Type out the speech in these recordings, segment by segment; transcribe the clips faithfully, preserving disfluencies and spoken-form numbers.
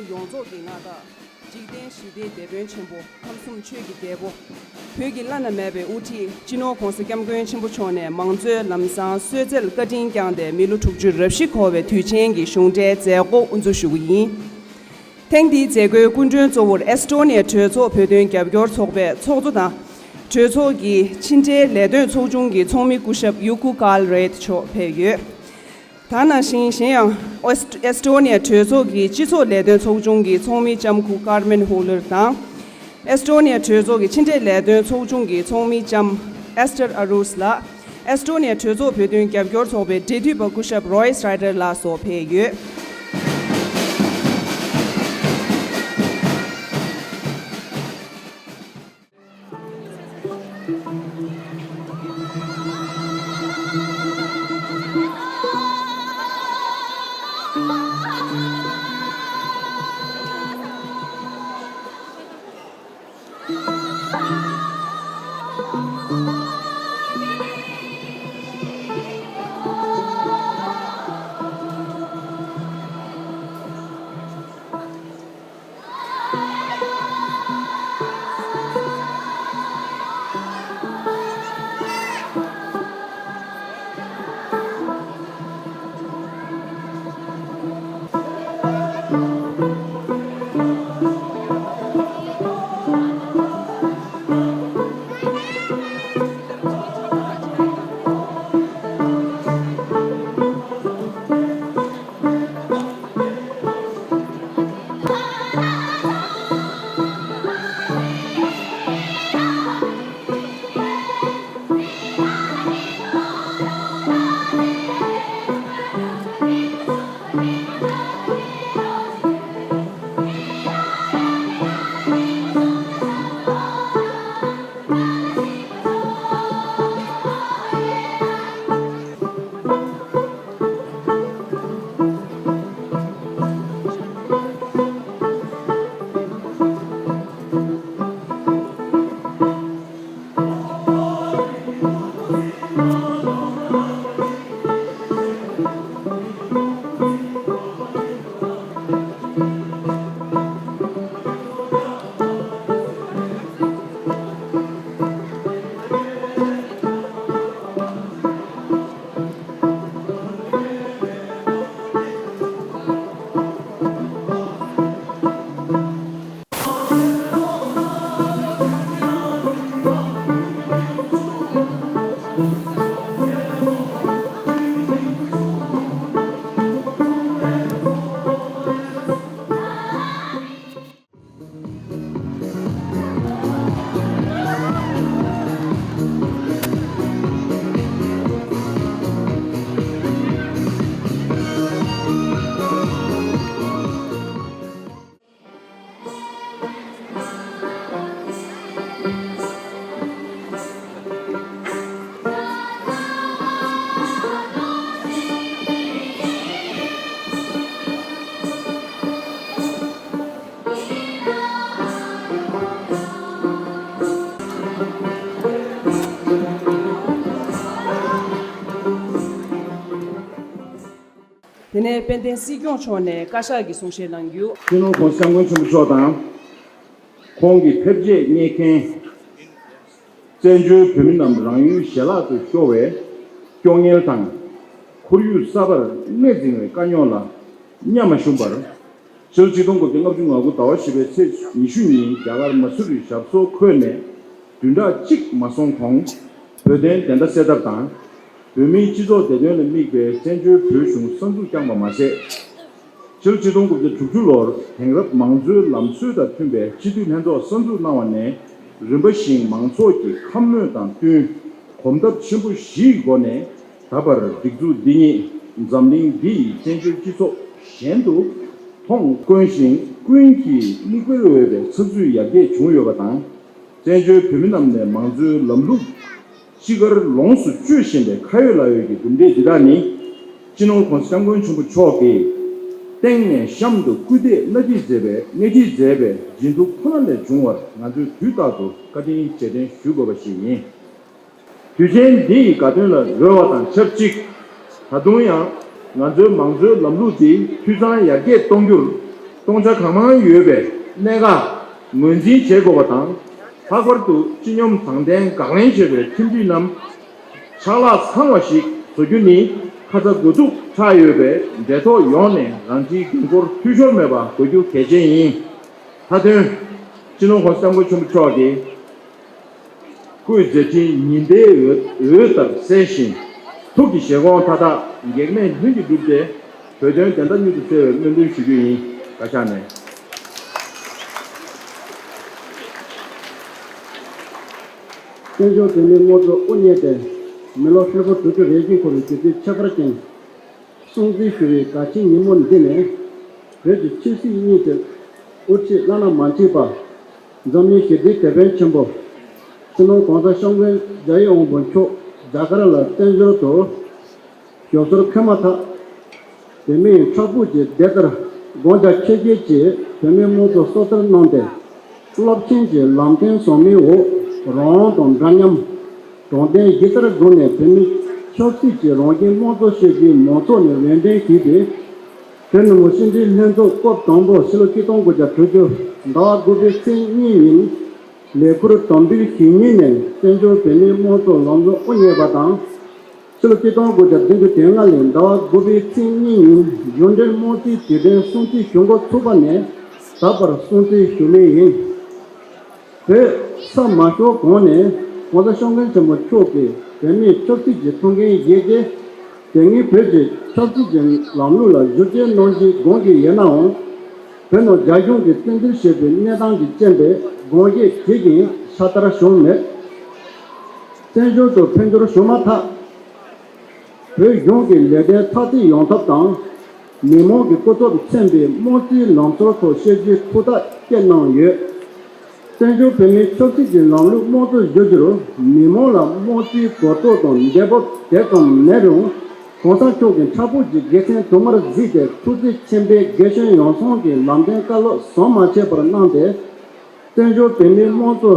ཡོངས་རྫོགས་ཀྱི་མངའ་བདག་འཇིག་རྟེན་ཞི་བདེའི་དེད་དཔོན་ཆེན་པོ། ཁམས་གསུམ་ཆོས་ཀྱི་རྒྱལ་པོ། བོད་ཀྱི་བླ་ན་མེད་པའི་དབུ་ཁྲིད་སྤྱི་ནོར་༸གོང་ས་༸སྐྱབས་མགོན་ཆེན་པོ་མཆོག་ནས་མང་གཙོའི་ལམ་བཟང་གསོལ་སྩལ་བཀའ་དྲིན་བསྐྱངས་ཏེ་མི་ལོ་དྲུག་ཅུ་རེ་བཞི་འཁོར་བའི་དུས་ཆེན་གྱི་གཞུང་འབྲེལ་མཛད་སྒོ་དབུ་འཛུགས་ཞུ་གི་ཡིན། ཐེངས་འདིའི་མཛད་སྒོའི་སྐུ་མགྲོན་གཙོ་བོར་ཨེས་ཊོ་ནི་ཡ་གྲོས་ཚོགས་བོད་དོན་རྒྱབ་སྐྱོར་ཚོགས་པའི་ཚོགས་གཙོ་དང་། གྲོས་ཚོགས་ཀྱི་ཕྱི་འབྲེལ་ལས་དོན་ཚོགས་ཆུང་གི་ཚོགས་མི་སྐུ་ཞབས་ཡུ་ཀུ་ཀཱལ་རེད་མཆོག་ཕེབས་ཡོད། ད་ནང་བཞིན་གཞན་ཡང་ཨེས་ཨེས་ཊོ་ནི་ཡ་གྲོས་ཚོགས་ཀྱི་སྤྱི་ཚོགས་ལས་དོན་ཚོགས་ཆུང་གི་ཚོགས་མི་ལྕམ་སྐུ་ཀར་མེན་ཧུ་ལར་དང་། ཨེས་ཊོ་ནི་ཡ་གྲོས་ཚོགས་ཀྱི་ཕྱི་འབྲེལ་ལས་དོན་ཚོགས་ཆུང་གི་ཚོགས་མི་ལྕམ་ཨེས་ཐར་ཨ་རུས་ལགས། ཨེས་ཊོ་ནི་ཡ་གྲོས་ཚོགས་བོད་དོན་རྒྱབ་སྐྱོར་ཚོགས་པའི་འབྲེལ་མཐུད་པ་སྐུ་ཞབས་རོའི་སི་རའི་ཏར་ལགས་སོགས་ཕེབས་ཡོད། དེ་ནས་དཔལ་ལྡན་སྲིད་སྐྱོང་མཆོག་ནས་བཀའ་ཤག་གི་གསུང་བཤད་གནང་རྒྱུ། སྤྱི་ནོར་༸གོང་ས་༸སྐྱབས་མགོན་ཆེན་པོ་མཆོག་དང་། ཁོང་གི་ཕེབས་རྗེས་རྙེད་མཁན། བཙན་བྱོལ་བོད་མི་རྣམས་རང་ཡུལ་ཞལ་ལག་ཏུ་ཤོར་བའི་སྐྱོ་ངལ་དང་། ཁོར་ཡུག་གསར་པར་སྣེ་འཛིང་བའི་དཀའ་རྙོག་ལ་མཉམ་མ་ཞུམ་པར། ཕྱི་ལོ་ཆིག་སྟོང་དགུ་བརྒྱ་ལྔ་བཅུ་ང་དགུ་ཟླ་བ་བཞི་པའི་ཚེས་ཉི་ཤུ་ཉིན་རྒྱ་གར་མ་སུ་རིར་ཞབས་སོར་འཁོད་ནས་བདུན་ཕྲག་གཅིག་མ་སོང་གོང་། བོད་དོན་བདེན་མཐའ་གསལ་ཐབས་དང་། བོད་མིའི་སྤྱི་ཚོགས་བདེ་དོན་ལ་དམིགས་པའི་བཙན་བྱོལ་བོད་གཞུང་གསར་འཛུགས་བསྐྱངས་པ་མ་ཟད། ཕྱི་ལོ་ཆིག་སྟོང་དགུ་བརྒྱ་དྲུག་ཅུ་ལོར་དེང་རབས་མང་གཙོའི་ལམ་སྲོལ་དང་མཐུན་པའི་སྤྱི་འཐུས་ལྷན་ཚོགས་གསར་འཛུགས་གནང་བ་ནས་རིམ་པ་བཞིན་མང་ཚོགས་ཀྱི་ཁམས་མོས་དང་བསྟུན་གོམ་སྟབས་ཆེན་པོ་བཞིའི་སྒོ་ནས། ད་བར་སྒྲིག་འཛུགས་འདི་ཉིད་འཛམ་གླིང་འདི་ཡི་བཙན་བྱོལ་སྤྱི་ཚོགས་གཞན་དུ་མཐོང་དཀོན་ཞིང་ཀུན་གྱིས་མིག་དཔེར་འོས་པའི་ཚགས་ཚུད་ཡར་རྒྱས་བྱུང་ཡོད་པ་དང་། བཙན་བྱོལ་བོད་མི་རྣམས་ནས་མང་གཙོའི་ལམ་ལུགས་ཅི་དགར་ལོངས་སུ་སྤྱོད་བཞིན་པའི་ཁ་ཡོད་ལག་ཡོད་ཀྱི་གྲུབ་འབྲས་འདི་དག་ནི། སྤྱི་ནོར་༸གོང་ས་༸སྐྱབས་མགོན་ཆེན་པོ་མཆོག་གིས་སྟེང་ནས་གཤམ་དུ་སྐུལ་འདེད་སྣེ་ཁྲིད་མཛད་པའི་སྣེ་ཁྲིད་མཛད་པའི་སྦྱིན་སྡུག་ཁོ་ན་ལས་བྱུང་བར་ང་ཚོས་དུས་རྟག་ཏུ་བཀའ་དྲིན་རྗེས་དྲན་ཞུ་དགོས་པ་ཞིག་ཡིན། དུས་ཆེན་འདི་ཡི་དགའ་སྟོན་ལ་རོལ་བ་དང་ཆབས་ཅིག། ད་དུང་ཡང་ང་ཚོའི་མང་གཙོའི་ལམ་ལུགས་འདི་འཐུས་ཚང་ཡར་རྒྱས་གཏོང་རྒྱུར། སྟོང་ཆ་གང་མང་ཡོད་པའི་གནད་འགག་ངོས་འཛིན་བྱེད་དགོས་པ་དང་། ལྷག་པར་དུ་སྤྱི་སྙོམས་དྲང་བདེན་དགག་ལན་བྱེད་པའི་ཁྲིམས་སྒྲིག་རྣམས་ཕྱག་ལག་ཚང་བ་ཞིག་བཟོ་རྒྱུ་ནི་ཁ་ཚ་དགོས་གཏུགས་ཆགས་ཡོད་པས། འབྲེལ་ཐོགས་ཡོངས་ནས་རང་འཁྲིའི་འགན་འཁུར་འཐུས་ཤོར་མེད་པ་དགོས་རྒྱུ་གལ་ཆེན་ཡིན། མཐའ་དོན། སྤྱི་ནོར་༸གོང་ས་༸སྐྱབས་མགོན་ཆེན་པོ་མཆོག་གིས། སྐུའི་མཛད་འཕྲིན་ཉི་ཟླའི་འོད་འོད་ལྟར་གསལ་ཞིང་། ཐུགས་ཀྱི་བཞེད་དགོངས་མཐའ་དག་གེགས་མེད་ལྷུན་གྱིས་གྲུབ་སྟེ། བོད་དོན་བདེན་མཐའ་མྱུར་དུ་གསལ་བའི་སྨོན་འདུན་ཞུ་རྒྱུ་ཡིན། བཀའ་ཤག་ནས། བཙན་བྱོལ་བོད་མིའི་དམངས་གཙོ་དབུ་བརྙེས་ཏེ་མི་ལོ་ཧྲིལ་པོ་དྲུག་ཅུ་རེ་བཞི་འཁོར་བའི་དུས་ཚིགས་ཁྱད་པར་ཅན། སྲུང་བརྩི་ཞུ་བའི་དགའ་ཆེའི་ཉིན་མོ་འདི་ནས། བོད་ཀྱི་ཆབ་སྲིད་གཉིས་ཀྱི་དབུ་ཁྲིད་བླ་ན་མ་མཆིས་པ། འཛམ་གླིང་ཞི་བདེའི་དེད་དཔོན་ཆེན་པོ། སྤྱི་ནོར་༸གོང་ས་༸སྐྱབས་མགོན་རྒྱལ་བའི་དབང་པོ་མཆོག་རྒྱ་གར་ལ་བཙན་བྱོལ་དུ་ཞབས་སོར་འཁོད་མ་ཐག་བོད་མིའི་ཕྲག་ཕུག་གི་བདེ་ལྟར་དགོངས་འཇགས་ཆེ་བསྐྱེད་ཀྱིས་བོད་མིའི་དམངས་གཙོ་སྲོག་ཐར་གནང་སྟེ། རླབས་ཆེན་གྱི་ལམ་སྟོན་ཟབ་མོའི་འོག་རང་དབང་དང་འདྲ་མཉམ། དྲང་བདེན་གཞི་རྩར་བཟུང་ནས་བོད་མིའི་ཆབ་སྲིད་ཀྱི་རང་བཞིན་དམངས་གཙོ་ཞེས་བརྗོད་མང་ཚོགས་ནས་འོས་འདེམས་ཞུས་ཏེ། བོད་མི་མང་སྤྱི་འཐུས་ལྷན་ཚོགས་སྐབས་དང་པོ་ཕྱི་ལོ་ཆིག་སྟོང་དགུ་བརྒྱ་དྲུག་ཅུ་ཟླ་བ་དགུ་པའི་ཚེས་གཉིས་ཉིན་ལས་ཁུར་དམ་འབུལ་ཞུས་ཉིན་ནས་བཙན་བྱོལ་བོད་མིའི་དམངས་གཙོ་ལམ་ལུགས་དབུ་བརྙེས་པ་དང་། ཕྱི་ལོ་ཆིག་སྟོང་དགུ་བརྒྱ་བདུན་ཅུ་དོན་ལྔ་ལོའི་ཟླ་བ་དགུ་པའི་ཚེས་གཉིས་ཉིན་གཞུང་འབྲེལ་དམངས་གཙོའི་དུས་དྲན་སྲུང་བརྩི་ཞུ་འགོ་ཚུགས་པ་ནས་ད་བར་སྲུང་བརྩི་ཞུ་མུས་ཡིན། བོད་ས་མ་ཤོར་གོང་ནས་༸གོང་ས་༸སྐྱབས་མགོན་ཆེན་པོ་མཆོག་གིས་བོད་མིའི་ཆབ་སྲིད་ཀྱི་ཐུགས་འགན་བཞེས་ཏེ། དེ་སྔའི་བོད་ཀྱི་ཆབ་སྲིད་ཀྱི་ལམ་ལུགས་ལ་བསྒྱུར་བཅོས་གནང་རྒྱུའི་དགོངས་ཀྱི་ཡོད་ནའང་། བོད་ནང་རྒྱ་གཞུང་གིས་བཙན་འཛུལ་བྱས་པའི་གནས་སྟངས་ཀྱི་རྐྱེན་པས་དགོངས་བཞེས་བྱེད་ཀྱིན་ཕྱག་བསྟར་བྱུང་མེད། བཙན་བྱོལ་དུ་འཕོ་འགྱུར་བྱུང་མ་ཐག་བོད་གཞུང་གི་ལས་དོན་མཐར་ཕྱིན་ཡོང་ཐབས་དང་། མི་མང་གི་སྐུ་ཚབ་མཚོན་པའི་དམངས་གཙོའི་ལམ་སྲོལ་ཐོག་བཤད་རྒྱུའི་ཐུགས་ཐག་བཅད་གནང་ཡོད། བཙན་བྱོལ་བོད་མིའི་ཆབ་སྲིད་ཀྱི་ལམ་ལུགས་དམངས་གཙོ་བསྒྱུར་རྒྱུར་མི་མང་ལ་དམངས་གཙོའི་གོ་རྟོགས་དང་འདོད་པ་དེ་ཙམ་མེད་རུང་། གོང་ས་མཆོག་གིས་ཕྲག་ཕུག་གི་དགེ་མཚན་དུ་མར་གཟིགས་ཏེ་ཐུགས་བརྩེ་ཆེན་པོས་རྒན་གཞོན་ཡོངས་ཚང་གི་ལམ་སྟོན་བཀའ་སློབ་ཟམ་མ་ཆད་པར་གནང་སྟེ། བཙན་བྱོལ་བོད་མིའི་དམངས་གཙོ་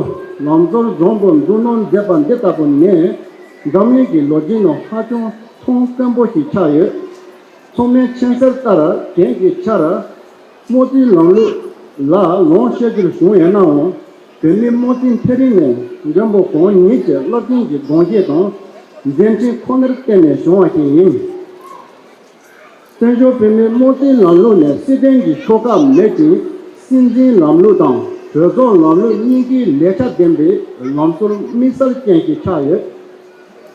ལམ་སྲོལ་བཟང་པོ་འཛུགས་གནང་མཛད་པ་འདི་ལྟ་བུ་ནི་འཛམ་གླིང་གི་ལོ་རྒྱུས་ནང་ཧ་ཅང་མཐོང་དཀོན་པོ་ཞིག་ཆགས་ཡོད། མཚོ་སྔོན་ཆུ་གསེར་ལྟར་གངས་ཀྱི་ཆར། དམངས་གཙོའི་ལམ་ལུགས་ལ་ལོངས་སྤྱོད་རྒྱུར་བྱུང་ཡོད་ནའང་། བོད་མིའི་དམངས་གཙོའི་འཕེལ་རིམ་ནི་མགོན་པོ་གང་ཉིད་ཀྱི་རླབས་ཆེན་གྱི་དགོངས་བཞེད་དང་མཛད་འཕྲིན་ཁོ་ནར་བརྟེན་ནས་བྱུང་བ་ཞིག་ཡིན། བཙན་བྱོལ་བོད་མིའི་དམངས་གཙོའི་ལམ་ལུགས་ནི་སྲིད་དོན་གྱི་ཤོག་ཁག་མེད་ཅིང་། སྲིད་འཛིན་ལམ་ལུགས་དང་གྲོས་ཚོགས་ལམ་ལུགས་གཉིས་ཀའི་ལེགས་ཆ་ལྡན་པའི་ལམ་སྲོལ་དམིགས་བསལ་ཅན་ཞིག་ཆགས་ཡོད།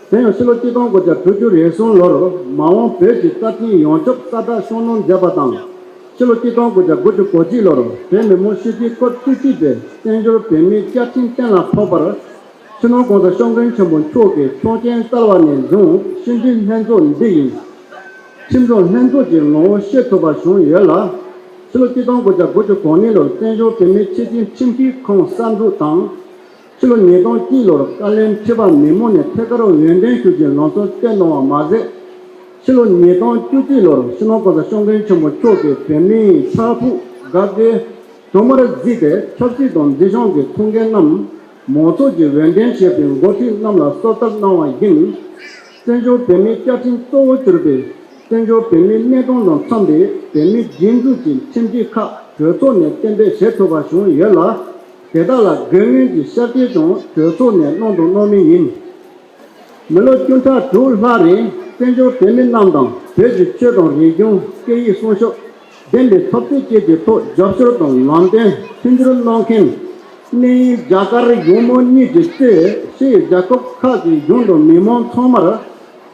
དེ་ཡང་ཕྱི་ལོ་ཆིག་སྟོང་དགུ་བརྒྱ་དྲུག་ཅུ་རེ་གསུམ་ལོར་མ་འོངས་བོད་ཀྱི་རྩ་ཁྲིམས་ཡོངས་ཁྱབ་གསལ་བསྒྲགས་ཤོག་ནང་མཛད་པ་དང་། ཕྱི་ལོ་ཆིག་སྟོང་དགུ་བརྒྱ་དགུ་བཅུ་གོ་གཅིག་ལོར་བོད་མི་མང་སྤྱི་འཐུས་སྐབས་བཅུ་གཅིག་པའི་བཙན་བྱོལ་བོད་མིའི་བཅའ་ཁྲིམས་གཏན་ལ་ཕབ་པར། སྤྱི་ནོར་༸གོང་ས་༸སྐྱབས་མགོན་ཆེན་པོ་མཆོག་གིས་ཆོག་མཆན་བསྩལ་བ་ནས་བཟུང་སྤྱི་འཐུས་ལྷན་ཚོགས་འདི་ཡིས་ཁྲིམས་བཟོ་ལྷན་ཚོགས་ཀྱི་ངོ་བོ་ཤེས་ཐུབ་པ་བྱུང་ཡོད་ལ། ཕྱི་ལོ་ཆིག་སྟོང་དགུ་བརྒྱ་དགུ་བཅུ་གོ་གཉིས་ལོར་བཙན་བྱོལ་བོད་མིའི་ཆེས་མཐོའི་ཁྲིམས་ཞིབ་ཁང་གསར་འཛུགས་དང་། ཕྱི་ལོ་ཉིས་སྟོང་གཅིག་ལོར་བཀའ་བློན་ཁྲི་པ་མི་མང་ནས་ཐད་ཀར་འོས་འདེམས་ཞུ་རྒྱུའི་ལམ་སྲོལ་བཏོད་གནང་བ་མ་ཟད། ཕྱི་ལོ་ཉིས་སྟོང་བཅུ་གཅིག་ལོར་སྤྱི་ནོར་༸གོང་ས་༸སྐྱབས་མགོན་ཆེན་པོ་མཆོག་གིས་བོད་མིའི་ཕྲག་ཕུག་དགའ་སྐྱིད་དུ་མར་གཟིགས་ཏེ་ཆབ་སྲིད་དང་འཛིན་སྐྱོང་གི་ཐུགས་འགན་རྣམས་མང་ཚོགས་ཀྱིས་འོས་འདེམས་བྱས་པའི་འགོ་ཁྲིད་རྣམས་ལ་གསོལ་ཐབས་གནང་བ་བཞིན། བཙན་བྱོལ་བོད་མིའི་བཅའ་ཁྲིམས་གཙོ་བོར་གྱུར་པའི་བཙན་བྱོལ་བོད་མིའི་གནས་སྟངས་དང་འཚམ་པའི་བོད་མིའི་སྒྲིག་འཛུགས་ཀྱི་ཁྲིམས་སྒྲིག་ཁག་གྲོས་ཚོགས་ནས་གཏན་འབེབས་བྱེད་ཐུབ་པ་བྱུང་ཡོད་ལ། དེ་དག་ལ་དགོས་ངེས་ཀྱི་ཤར་སྐྱོད་ཀྱང་གྲོས་ཚོགས་ནས་གནང་དང་གནང་མུས་ཡིན། མི་ལོ་བཅུ་ཕྲག་དྲུག་ལྷག་རིང་བཙན་བྱོལ་བོད་མི་རྣམས་དང་བོད་ཀྱི་ཆོས་དང་རིག་གཞུང་སྐད་ཡིག་སྲུང་སྐྱོབ་ལྡན་པའི་འཐབ་རྩོད་བཅས་ཀྱི་ཐོག་རྒྱབ་སྐྱོར་དང་ལམ་སྟོན་མཐུན་འགྱུར་གནང་མཁན་གནས་ཡུལ་རྒྱ་གར་གཞུང་མང་གཉིས་ཀྱིས་གཙོས་ཕྱིའི་རྒྱལ་ཁབ་ཁག་གི་གཞུང་དང་མི་མང་ཚང་མར་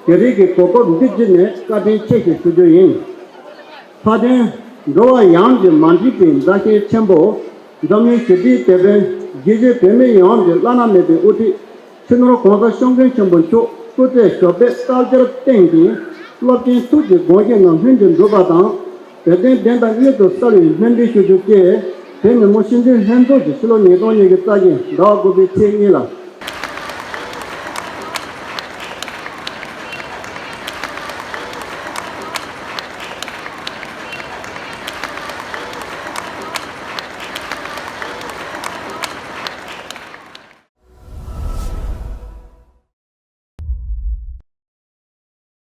དེ་རིང་གི་གོ་སྐབས་འདི་བརྒྱུད་ནས་བཀའ་དྲིན་ཆེ་ཞེས་ཞུ་རྒྱུ་ཡིན། མཐའ་དོན། འགྲོ་བ་ཡོངས་ཀྱི་མ་འདྲིས་པའི་མཛའ་བཤེས་ཆེན་པོ། འཛམ་གླིང་ཞི་བདེའི་དེད་དཔོན། དགེ་བཤེས་བོད་མི་ཡོངས་ཀྱི་བླ་ན་མེད་པའི་དབུ་ཁྲིད། སྤྱི་ནོར་༸གོང་ས་༸སྐྱབས་མགོན་ཆེན་པོ་མཆོག་སྐུ་ཚེ་ཞབས་པད་བསྐལ་བརྒྱར་བརྟན་ཅིང་། རླབས་ཆེན་ཐུགས་ཀྱི་དགོངས་བཞེད་རྣམས་ལྷུན་གྱིས་འགྲུབ་པ་དང་། བོད་དོན་བདེན་མཐའ་མྱུར་དུ་གསལ་བའི་སྨོན་འདུན་ཞུ་རྒྱུ་བཅས། བོད་མི་མང་སྤྱི་འཐུས་ལྷན་ཚོགས་ཀྱི་ཕྱི་ལོ་ཉིས་སྟོང་ཉི་ཤུ་རྩ་བཞི་ཟླ་བ་དགུ་པའི་ཚེས་གཉིས་ལ་